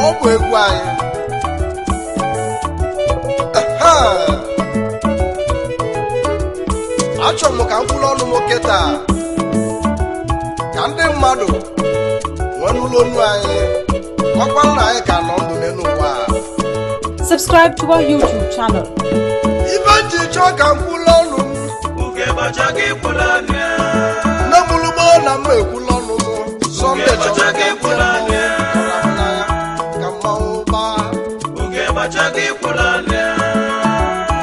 Ọ bụ egwu anyị. Achọrọ m ka m kwụrụ ọnụ m kịta ka ndị mmadụ nwee n'ụlọ onu anyị makwa nna anyị ka nọ ndụ n'elu ụwa. Subscribe to our YouTube channel. Ibe ji chọọ ka m kwụrụ ọnụ m. Nne m lugbo na m ekwula ọnụ m. Sọnde chọrọ ka m tie mmanwụ ka mmanwụ gbaa.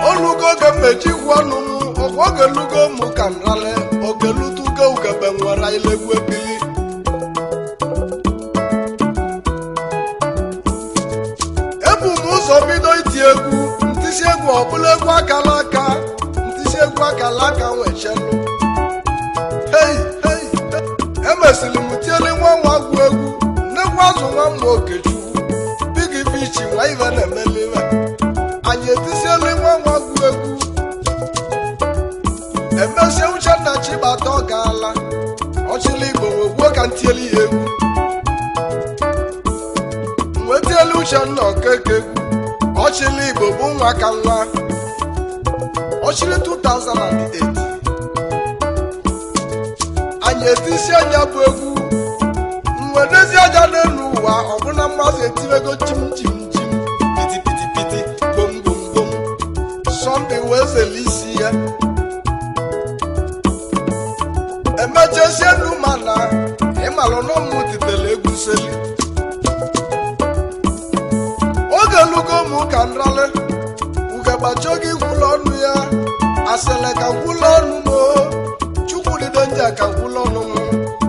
Olugo oge mmechi gwu ọnụ m, ọkwa oge lugo mụ ka m rale, oge lutugo ugebe nwere ilegwu ebili. Ebu m ụzọ bido iti egwu, ntisi egwu ọbụla egwu akala aka, ntisi egwu akala aka nwechelu. Hei hei, emesịrị m tiele nwa nwa gwu egwu, nnekwu azụ nwa mma Okechukwu, bigi bichi nwa ive na-emelive. Anyị etisiela nwa nwa gwu egwu. Emesie Uchenna Chibata ọ gaala, ọchịla Igbo wee kwuo ka ntieli ya egwu. Wee tielu Uchenna Okeke egwu, ọchịla Igbo bụ nwa ka nwa. Ọchịrị 2008. Anyị etisi anya bụ egwu, mwedezi aja n'elu ụwa ọbụna mmasị etiwego chim chim chim, piti piti piti, gbom gbom gbom. Sọnde wee zele isi ya. Emechesie nu mana ịmalụ na ụmụ titere egwu seli. Oge lugo mụ ka nrale, ugegbacho gị gwụlọ ọnụ ya, asịlị ka gwụlọ ọnụ m o, Chukwudido nje ka gwụlọ ọnụ m,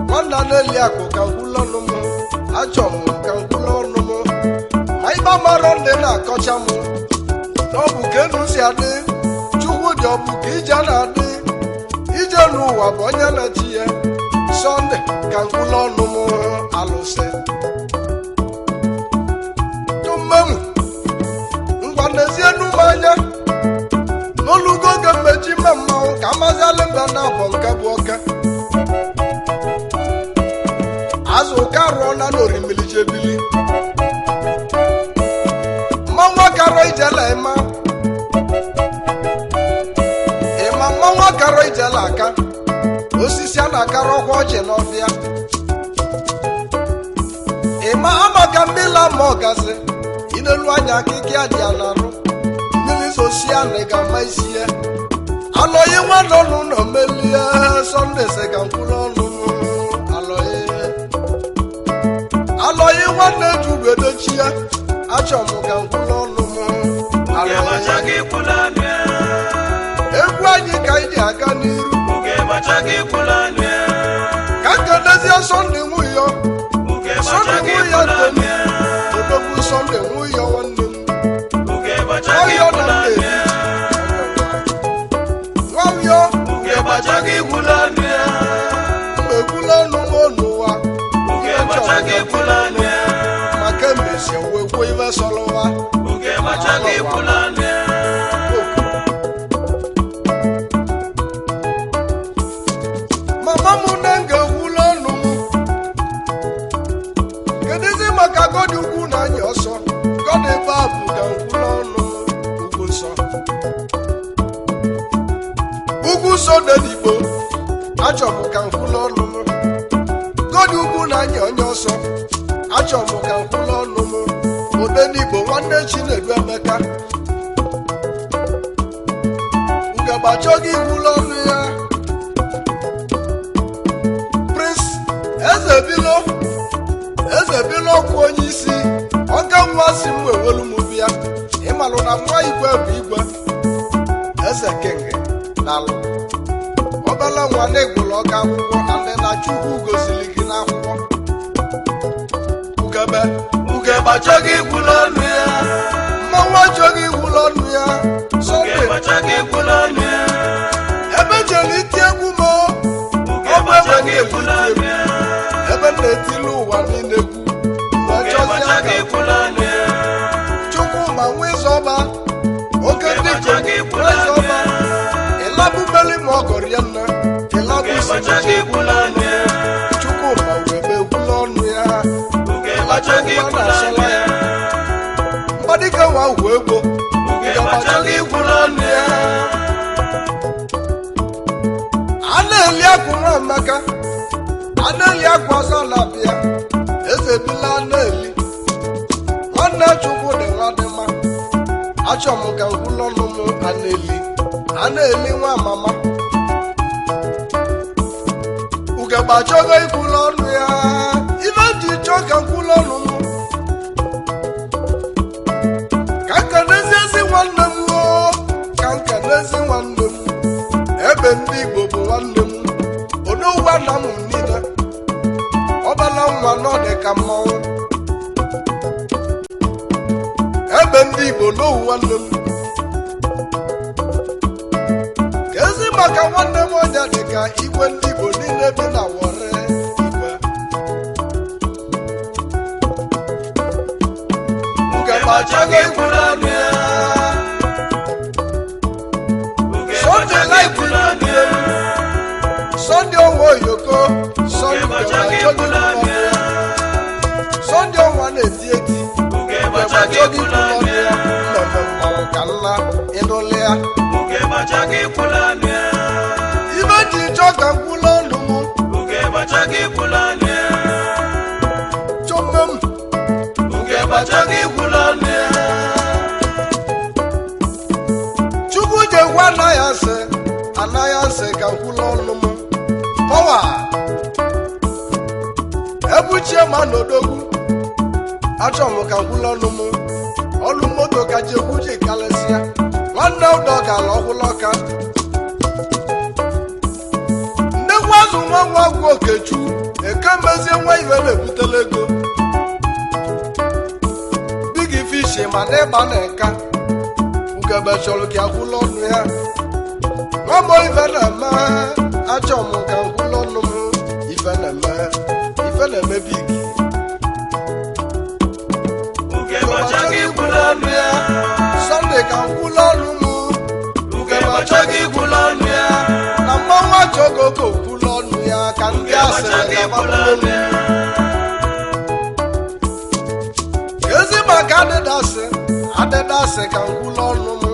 nwanna na-eli akụ ka gwụlọ ọnụ m, achọ m ka gwụlọ ọnụ m. Ma ịba marọ ndị na-akọcha m, na ọ bụ ka enu si adị, Chukwudi ọ bụ ka ije na-adị. Ije n'ụwa bụ onye na-echi ya. Sọnde ka ngwụla ọnụ m alụsị. Tumemu ngwa n'ezie n'ume anya n'olugo oge mmechi mme mmanwụ ka amazialị mba na-abọ nke bụ oke. Azụ ka rụọ na n'orimili jebili. Mmanwụ akarọ ijela ịma. Ịma mmanwụ akarọ ijela aka. Osisi a na-akara ọkwa ọjị n'ọfịa. Ịma amaka mmiri ama ọgazi, inelu anya akịka ya dị ya n'arụ. Mmiri zosi ya na ị ga-ama isi ya. Alọghị nwa nọ n'ụlọ melie, Sọnde sị ka m kwụrụ ọnụ m. Alọghị. Alọghị nwanne Jude edochi ya, achọ m ka m kwụrụ ọnụ m. Alọghị. Egwu anyị ka anyị ji aga n'iru. Ka nkedozie Sọnde nwunye, Sọnde nwunye ntoni, odogwu Sọnde nwunye nwanne m. Nwayọ na nne nwayọ mgbe ekwula ọnụ m n'ụwa maka emesie wee kwuo ife sọlụwa. Mama m na nga ewula ọnụ m. Kedụzi maka gọdị ugwu na anya ọsọ gọdị ebe a bụ ka nkwula ọnụ m ugwu nsọ. Ugwu nsọ dị n'Igbo, achọ m ka nkwula ọnụ m. Gọdị ugwu na anya onye ọsọ, achọ m ka nkwula ọnụ m. Ode n'Igbo nwanne Chinedu Emeka. Ugegbe achọghị iwula ọnụ ya. Prince Ezebilo, Ezebilo ọkwụ onye isi, ọka nwa si m ewelu m bịa. Ịmalụ na nwa igwe bụ igwe. Eze King daalụ. Obele nwa na-egwulu ọka akwụkwọ andị na Chukwu gozili gị n'akwụkwọ. Ugegbe, ugegbe achọghị iwula ọnụ ya. Mmanwụ achọghị iwula ọnụ ya. Sọnde, ebe jere iti egwu m o, ọ bụ ebe m na-eti egwu. Ebe m na-etili ụwa niile egwu. Mgbe chọzie aka Chukwuma Nwezọba, oke ndị ikom Nwezọba, ịlabụ meli ma ọ gọrọ ya nna, ịlabụ isi Chukwuma wee ekwula ọnụ ya, ịlabụ nwa na-asọla ya. akụ nwa amaka aneli akwa ọzọ na-abịa eze bila aneli nwanne Chukwu dị nwa dị mma achọ m ka nkwụlụ ọnụ m aneli aneli nwa mama ugegbe achọgo ikwụlụ ọnụ ya ife ji chọọ ka nkwụlụ ọnụ m ka nkenezi ezi nwanne m o ka nkenezi nwanne m ebe ndị Igbo bụ nwanne m onowu ana m niile ọbala nwa nọ dị ka mmanwụ ebe ndị Igbo n'owu nwanne m ka ezi maka nwanne m ọnya dị ka igwe ndị Igbo niile bi na Warri igwe ugegbe achọghị ikwuru ọnụ ya Sunday life nwanne m Sunday ọnwa oyoko Sunday ugegbe achọghị ikwuru ọnụ ya Sunday ọnwa na-eti eti ugegbe achọghị ikwuru ọnụ ya mmemme mmanwụ ka nna ịnụlị ya ibe ji chọọ ka nkwụlụ ọnụ m chọmme m Chukwu jekwa anaghị asị anaghị asị ka nkwụlụ ọnụ m pọwa ebuchie ma n'odogwu achọ m ka nkwụlụ ọnụ m ọlụ moto ka jekwu ji kalịsịa nwanne ụdọ gara ọhụrụ ọka nnekwu azụ nwa nwa gwụ Okechu eke mezie nwa iwe na-ebutela ego big fish ma na ịgba na nka ugegbe chọrọ ka akwụlụ ọnụ ya nwamọ ife na-eme achọ m ka nkwụlụ ọnụ m ife na-eme ife na-eme big Sunday ka nkwụlụ ọnụ m ugegbe achọghị ikwụlụ ọnụ ya na mmanwụ achọghị oke okwụlụ ọnụ ya ka ndị asịrị ga-agbapụrụ m ezi maka adịdasị adịdasị ka nkwụlụ ọnụ m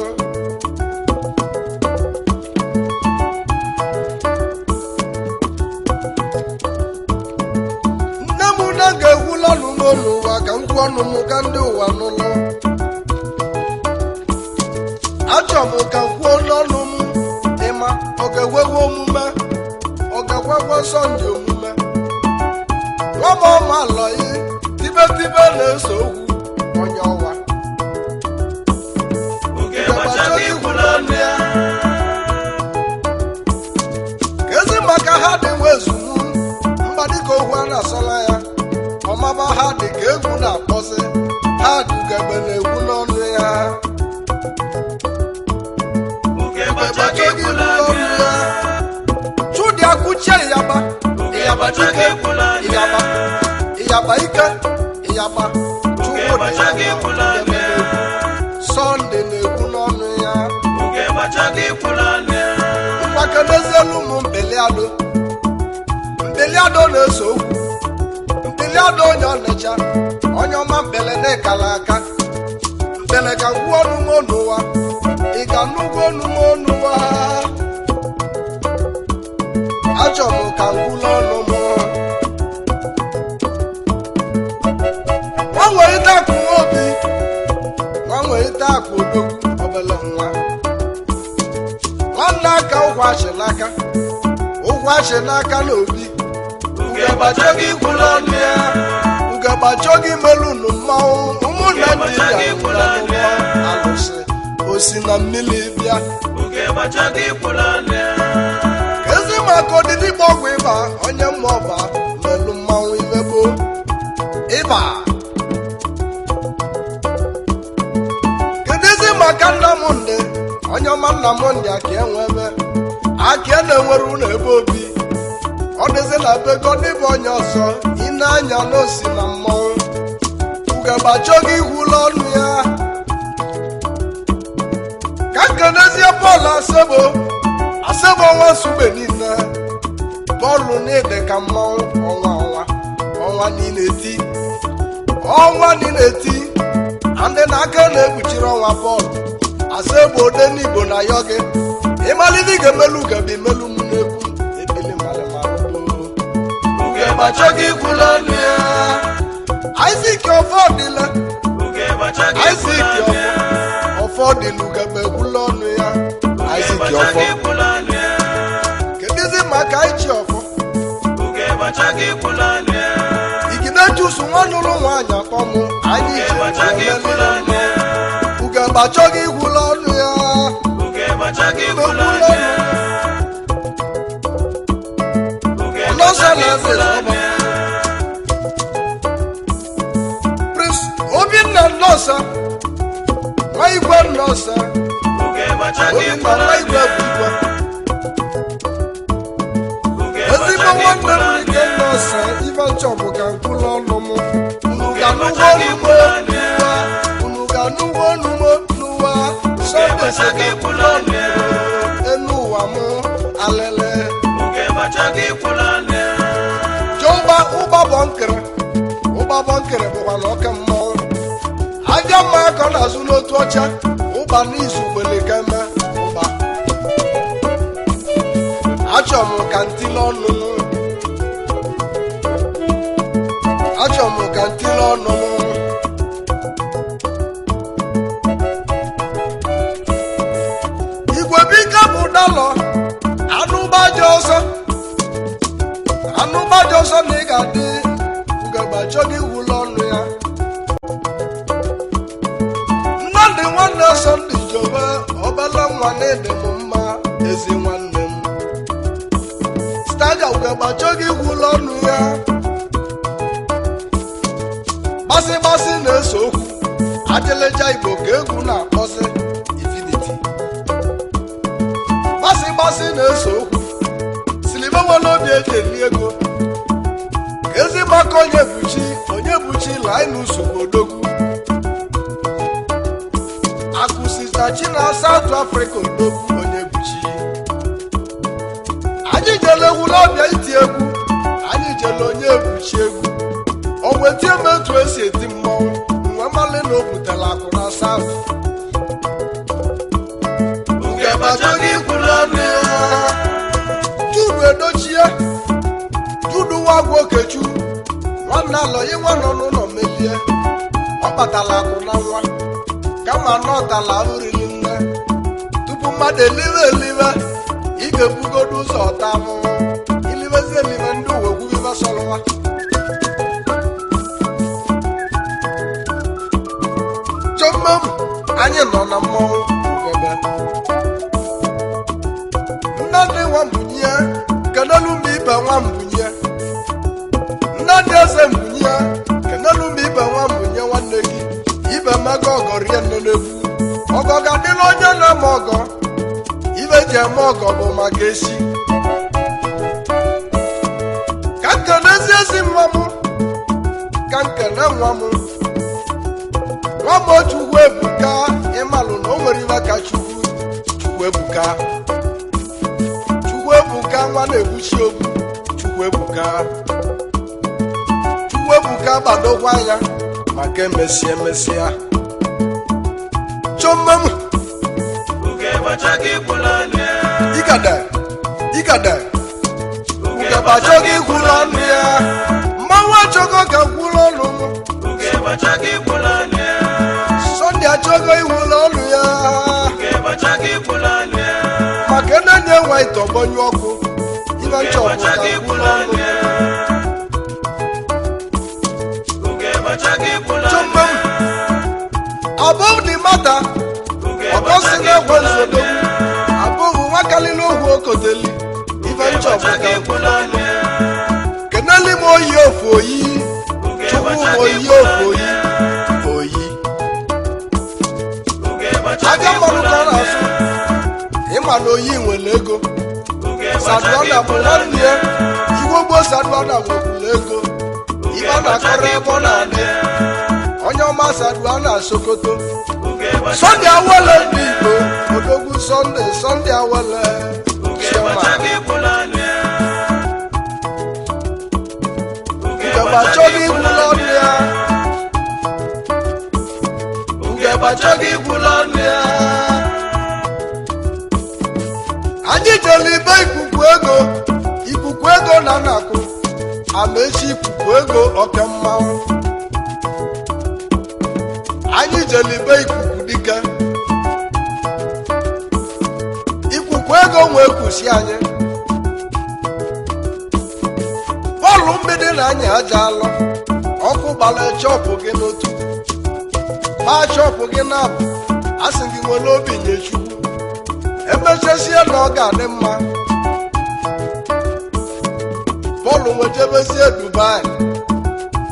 nne m na ga-ekwula ọnụ m n'ụwa ka m kwuo ọnụ m ka ndị ụwa nụlụ achọ m ka m kwuo n'ọnụ m ịma ọ ga-ekwewe omume ọ ga-ekwekwe Sọnde omume nwama ọma alọghị tibe tibe na-eso okwu onye ọwa ka ezi maka ha dị nwa ezugbu mba dịka okwu a na-asọla ya ọmaba ha dị ka egwu na-akpọsị ha dugebe na-egwu n'ọnụ ya Chudi akụchie ịyaba ịyaba dike ịyaba ịyaba ike ịyaba Chukwu dị ya Sọnde na-ekwu n'ọnụ ya mgbakenezielu ụmụ mbeliado mbeliado na-eso okwu mbeliado onye ọnịcha onye ọma mbele na-ekala aka mbele ka ngwu ọnụ m n'ụwa ị ga n'ugwu ọnụ m n'ụwa achọ m ka ngwụlụ ọnụ m nwa nwere ite akụ nwa obi nwa nwere ite akụ odogwu obele nwa nwanne aka ụkwụ achị n'aka ụkwụ achị n'aka na obi ugegbe achọghị ikwulu ọnụ ya ugegbe achọghị imelu unu mmanwụ ụmụ Naijiria alụsị osi na mmiri bịa ezi maka ọdịdị gba ọgwụ ịba onye mma ọba n'elu mmanwụ imegbo ịba kedu ezi maka nna m ndị onye ọma nna m ndị aka enwe ebe aka na-enwere ụlọ ebe obi ọ dịzi na be gị ọ dịbụ onye ọzọ ị na-anya n'osi na mmanwụ ugegbe achọghị ikwulu ọnụ ya ka nkenezie bọọlụ asebo asebo nwa nsugbe niile bọọlụ n'ide ka mmanwụ ọnwa ọnwa ọnwa niile eti ọnwa niile eti andị na aka na-ekpuchiri ọnwa bọọlụ asebo ode n'igbo na yọ gị ịmalite ị ga-emelu ugegbe imelu m n'egwu ebili mmalị. achọghị ikwula ọnụ ya. Isaac Ọfọdịla, Isaac Ọfọdịla, ugegbe ekwula ọnụ ya. Isaac Ọfọ, kedụzi maka ichi ọfọ? Igide jusu nwa nụrụ nwaanyị akpọ mụ anyị ji ugegbe achọghị ikwula ọnụ ya. Ekwula ọnụ Prince Obinna Nnosa, nwa igwe Nnosa, Obinna nwa igwe bụ igwe. Ezigbo nwanne m nke Nnosa, ife nchọbụ ka nkwụlụ ọnụ m. Unu ga-anụgo ọnụ m n'ụwa, unu ga-anụgo ọnụ m n'ụwa. Sọnde sị ka nkwụlụ ọnụ m, enu ụwa m alele. Jọba ụba bọnkịrị, ụba bọnkịrị bụkwa na oke mmọnwụ. Aja mma ka ọ na-azụ n'otu ọcha, ụba n'izu gbelekeme ụba. Achọ m ka ntile ọnụ m. Achọ m ka ntile ọnụ m. Igwe bike bụ dalọ, anụ gbaja ọsọ. Anụ gbaja ọsọ na ị ga-adị, ugegbe achọghị iwụlọ ọnụ ya. Nnamdị nwanne Sọnde Jobe, obele nwa na-ede m mma, ezi nwanne m. Staga ugegbe achọghị iwụlọ ọnụ ya. Gbasị gbasị na-ese okwu, ajịlịja Igbo ka egwu na-akpọsị infinity. Gbasị gbasị na-ese okwu, silibe nwere obi eji eli ego. Ezi maka onye buchi, onye buchi laịnụ nsogbu odogwu. Akụsizachi na South Africa odogwu onye buchi. Anyị jele egwu n'ọbịa iti egwu, anyị jele onye buchi egwu. O wetie m etu esi eti mmọnwụ, nwe mmalị na o butere akụ na South. Ugegbe achọghị ikwulu ọnụ ya. Judu edochie, Judu nwagwu Okechu, nwanne alọghị nwa nọ n'ụlọ melie. Ọ kpatara akụ na nwa, kama na ọ tala oriri nne. Tupu mmadụ eliwe eliwe, ị ga-ebugodo ụzọ ọta ahụhụ. Ilibezi eliwe ndị uwe gwubibe sọlụwa. Chọmmem, anyị nọ na mmọnwụ ugegbe. Nnadị nwa mbunye, kenelu m ibe nwa mbunye. Nnadị eze mbunye, kenelu m ibe nwa mbunye nwanne gị. Ibe mego ọgọ rie nne n'egwu. Ọgọ ga-adịla onye na-eme ọgọ. Ibe ji eme ọgọ bụ maka esi. Ka nkene ezi ezi nwa m, ka nkene nwa m. Nwa m Chukwu ebuka, ịmalụ na o nwere ibe ka Chukwu. Chukwu ebuka. Chukwu ebuka nwa na-egbuchi ogbu. Chukwu ebuka. Chukwu ebuka gbadokwa anya maka emesịa emesịa. Chọmmem igede igede ugegbe achọghị ikwulu ọnụ ya. Mmanwụ achọghị ka kwulu ọnụ m. Sọnde achọghị iwulu ọnụ ya. Maka na-enye nwa ite ọgbọnyụ ọkụ, ibe nchọpụ ka kwulu ọnụ m. Chọmmem above the matter, ọkọsi na-ekwe nzodogwu. Abụghị nwa kalili ogwu okoteli, ife nchọpụ ka kwulu ọnụ m. Keneli m oyi ofu oyi, Chukwu m oyi ofu oyi, oyi. Aja mmanụ ka ọ na-asụ, ịma na oyi nwere ego. Saduana bụ nwanne ya, igwe gboo Saduana nwekwuru ego. Ibe a na-akọrọ ebe ọ na-adị. Onye ọma Saduana Sokoto. Sọnde Awele ndị Igbo, odogwu Sọnde, Sọnde Awele. Chioma. Ugegbe achọghị ikwulu ọnụ ya. Ugegbe achọghị ikwulu ọnụ ya. Anyị jere ibe ikuku ego, ikuku ego na nnakụ. Amaechi ikuku ego oke mmanwụ. Anyị jelibe ikuku dike. Ikuku ego nwee kwusi anyị. Bọọlụ mgbidi na anyị aja alọ. Ọkụ gbara chọpụ gị n'otu. Gbaa chọpụ gị na-abụ. Asị gị nwere obi nye Chukwu. Emechesie na ọ ga-adị mma. Bọọlụ nwejebezie Dubai.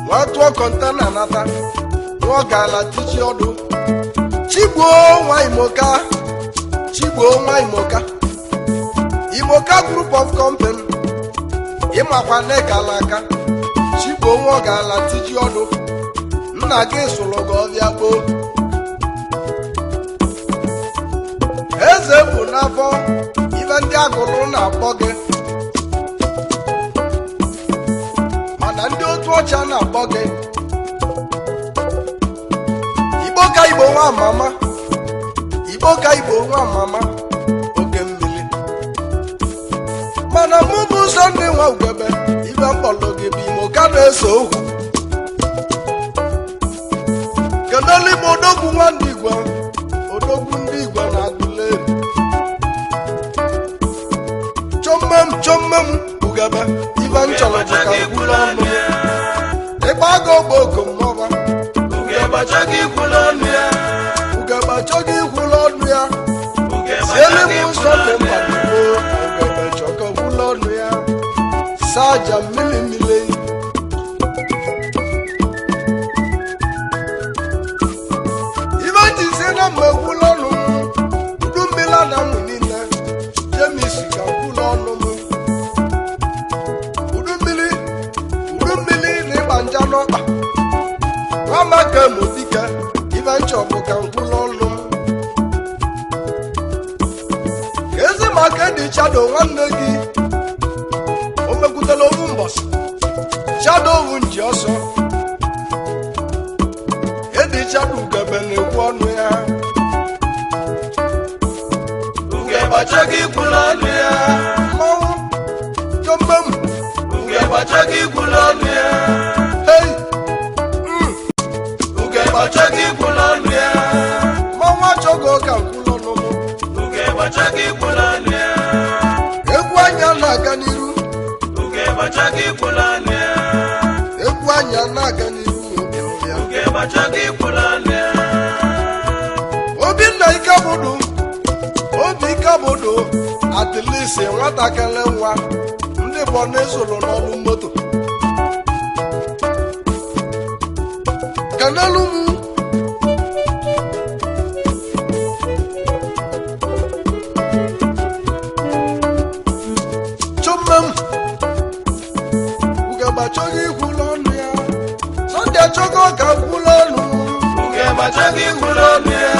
Nwee tụọ kọntena nata. Nwa gaala tichi ọdụ. Chigbuo nwa Imoka. Chigbuo nwa Imoka. Imoka Group of Company. Ịmakwa n'ịkala aka. Chigbuo nwa gaala tiji ọdụ. Nna gị sụrụ gị ọbịa gboo. Eze bụ n'afọ ibe ndị agụrụ na-akpọ gị. Mana ndị otu ọcha na-akpọ gị. Igbo ka Igbo nwa mama. Igbo ka Igbo nwa mama. Oke mmiri. Mana mụ bụ Sunday nwa Ugebe. Ibe mkpọrọ gị bụ Imoka na-eso okwu. Kedụ ime odogwu nwa ndị igwe? Odogwu ndị igwe na-agụle. Chọmmem chọmmem Ugebe. Ibe nchọrọ bụ ka nkwulu ọnụ. Ịgba aga ogbe okomọba. Ugebe achọghị ikwulu ọnụ ya. Ugebe achọghị ikwulu ọnụ ya. Siele m nsọ dị mkpa n'ugbo. Ugebe chọkọ kwulu ọnụ ya. Saja mmiri mmiri. Ibe ji si na mgbe kwulu ọnụ m. Udu mmiri adamụ niile. Jemis ka kwulu ọnụ m. Udu mmiri na ịgba nja n'ọkpa. Nwama ka mụ dike. Ibe nchọ bụ ka nkwulu ọnụ m. Ka ezi maka dị chado nwanne gị. O mekwutela owu mbọsị. Chado owu nji ọsọ. Edi chado Ugebe na-ekwu ọnụ ya. Ugebe achọghị ikwulu ọnụ ya. Mmanwụ chọmmem. Ugebe achọghị ikwulu ọnụ ya. Hey! Ugebe achọghị ikwulu ọnụ ya. Mmanwụ achọghị ka nkwulu ọnụ m. Ugebe achọghị ikwulu ọnụ ya. Egwu anya na-aga n'iru. Ugebe achọghị ikwulu ọnụ ya. Egwu anya na-aga n'iru. Ya. Ugebe achọghị ikwulu ọnụ ya. Obinna Ikebudu. Obi Ikebudu atilisi nwatakịrị nwa ndị bụ n'ezoro n'ọrụ moto. Kenelu m chọmmem. Ugebe achọghị ikwulu ọnụ ya. Sunday achọghị ka nkwulu ọnụ. Ugebe achọghị ikwulu ọnụ ya.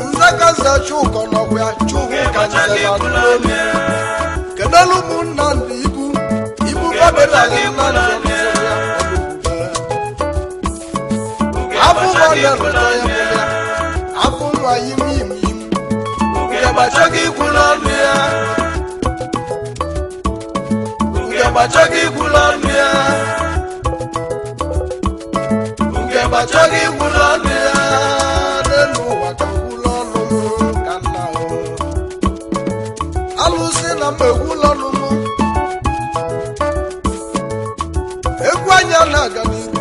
Nzekaze Chuka nọkwa ya. Chukwu ka nze na ọnụ. Kedelu m Nnamdi Ibu. Ibu fabelali Nnamdi ọnụzọ ya. Abụ nwa na-erụta ya bụ ya. Abụ nwa yim yim yim. Ugebe achọghị ikwulu ọnụ ya. Ugebe achọghị ikwulu ọnụ ya. Ugebe achọghị ikwulu ọnụ ya. N'elu ụwa ka nkwulu ọnụ m ka nna o. Alụsị na mma ekwulu ọnụ m. Egwu anyị na-aga n'iru.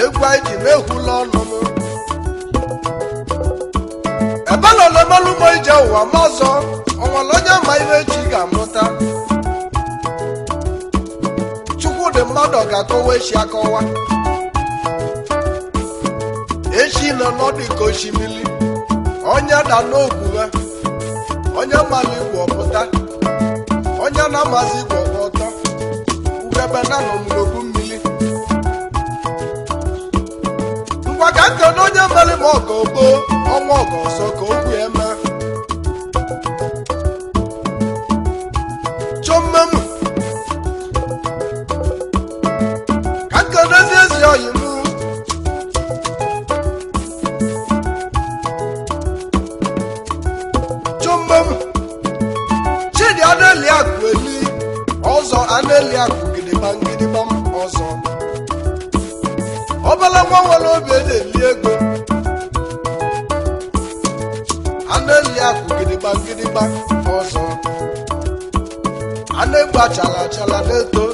Egwu anyị ji na-ekwulu ọnụ m. Ebe nọ na-emelụ m ije ụwa m ọzọ. Ọnwere onye ma ihe echi ga-amụta. Chukwudị mmadụ ga-akọwa echi akọwa. Echi nọ n'ọdụ ka osimiri. Onye da n'ogwuwe. Onye mara igwe ọpụta. Onye na-amazi igwe ọgba ọtọ. Ugebe na nọ n'ogbu mmiri. Ngwa ka nkene onye mere m ọgọ gboo. Ọnwa ọgọ ọsọ ka okwu eme. Chọmmem. Ka nkenezi ezi oyi m. Chọmmem. Chidi aneli akụ eli. Ọzọ aneli akụ gidigbam gidigbam. nwere obi eji eli ego a na-eli akụ gidigba gidigba ọzọ a na-egbu achala achala na-eto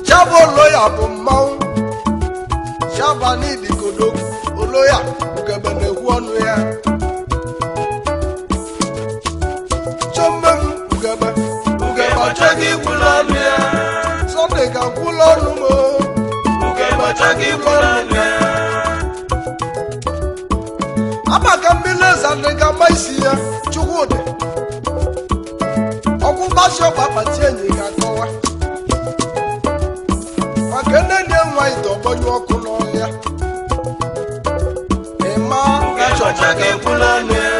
Chaba oloya bụ mmanwụ Chaba n'idikodo oloya ugebe na-ekwu ọnụ ya chomem ugebe Ugegbe achọghị ikwulu ọnụ ya. Sunday ka nkwụla ọnụ m o. Ugegbe achọghị ikwulu ọnụ ya. Amaka mmiri eze ndị ka mma isi ya Chukwudị ọkwụ mgbasi ọgba akpati enyi ga-akọwa maka nne nne nwa ite ọgbanyụ ọkụ n'ọhịa ịma Ugegbe achọghị ikwulu ọnụ ya.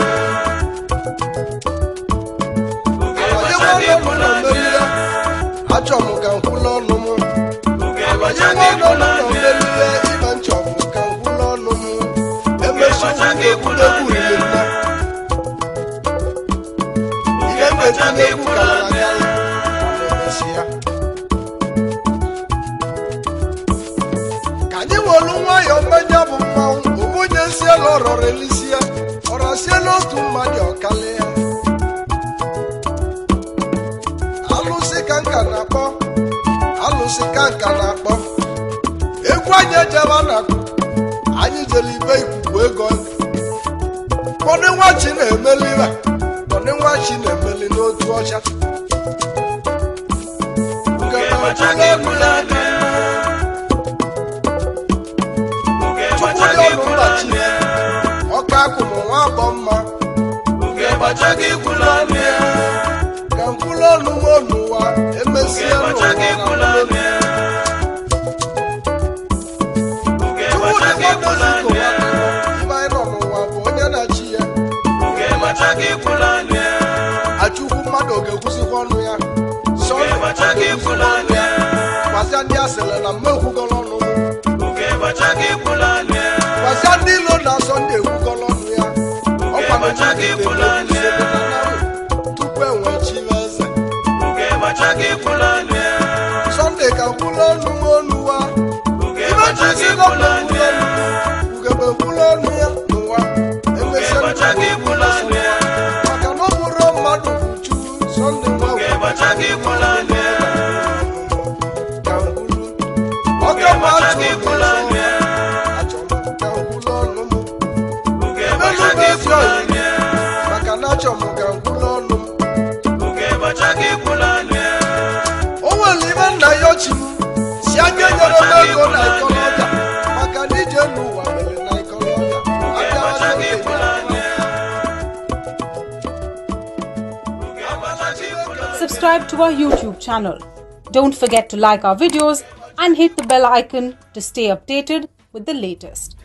Ugegbe achọghị ikwulu ọnụ ya. Achọ m ka nkwụla ọnụ m Ugegbe achọghị onye nwa ikwulu nọ ọnụ ya. n'omelie ịba nchọ m ka nkwụla ọnụ m emesi achọghị ikwulu ọnụ ya. egwu nne ihe Ugegbe achọghị mmebi egwu ikwulu kara ọnụ ya. akarị na-emesi ya ka anyị welu nwayọọ mmanya bụ mmanwụ onye siela ọrọrọ elisi ya ọrọsiela otu mmadụ ọkalị ya alụsị ka nka na-akpọ alụsị ka nka na-akpọ egwu anyị ejeba na anyị jere ibe ikuku ego kpọdụ nwa chi na-emeli ya kpọdụ nwa chi na-emeli n'otu ọcha Ugegbe achọghị ikwulu ọnụ ya. Ugegbe Chukwu dị achọghị ọnụ ikwulu mgbachi ọnụ ya. ọka akụmụ nwa agbọ mma Ugegbe achọghị ikwulu ọnụ ya. ka mkpụrụ ọnụ m n'ụwa emesịa Ugegbe achọghị n'ụwa ikwulu na ọnụ ya. Ugegbe Chukwu dị achọghị ikwulu nwanne ọnụ ya. ibe anyị nọ n'ụwa bụ onye na-achị ya Ugegbe achọghị ikwulu ọnụ ya. Achukwu mmadụ ọ ga-ekwuzikwa ọnụ ya Sọ Ugegbe achọghị ikwulu ọnụ ya. gwazia ndị asịrị na mma ekwugọrọ ọnụ m Ugegbe achọghị ikwulu ọnụ ya. gwazia ndị ilo na-asọ ndị ekwugọrọ ọnụ ya ọkwa na Ugegbe achọghị ikwulu ọnụ ya. tupu enwee chiwe eze Ugegbe achọghị ikwulu ọnụ ya. Sọnde ka mkpụrụ ọnụ m ọnụwa Ugegbe achọghị ikwulu ọnụ ya. ugegbe mkpụrụ ọnụ ya n'ụwa emesịa Ugegbe achọghị ikwulu ọnụ ya. maka na ọ bụrụ mmadụ bụ Chukwu Sọnde nwa Ugegbe achọghị ikwulu ọnụ ya. ka mkpụrụ ọka Ugegbe mma achọghị ikwulu ọnụ ya. achọrọ m ka mkpụrụ ọnụ m Ugegbe achọghị ikwulu ọnụ ya. maka na achọ m ka mkpụrụ ọnụ m Ugegbe achọghị ikwulu ọnụ ya. o nwere ibe nna ya ochi m si anya nyere m ego na ikolobịa maka na ije n'ụwa mere na ikolobịa Ugegbe achọghị ikwulu ọnụ abịa ya. Ugegbe achọghị ikwulu ọnụ ya. Subscribe to our YouTube channel. Don't forget to like our videos and hit the bell icon to stay updated with the latest.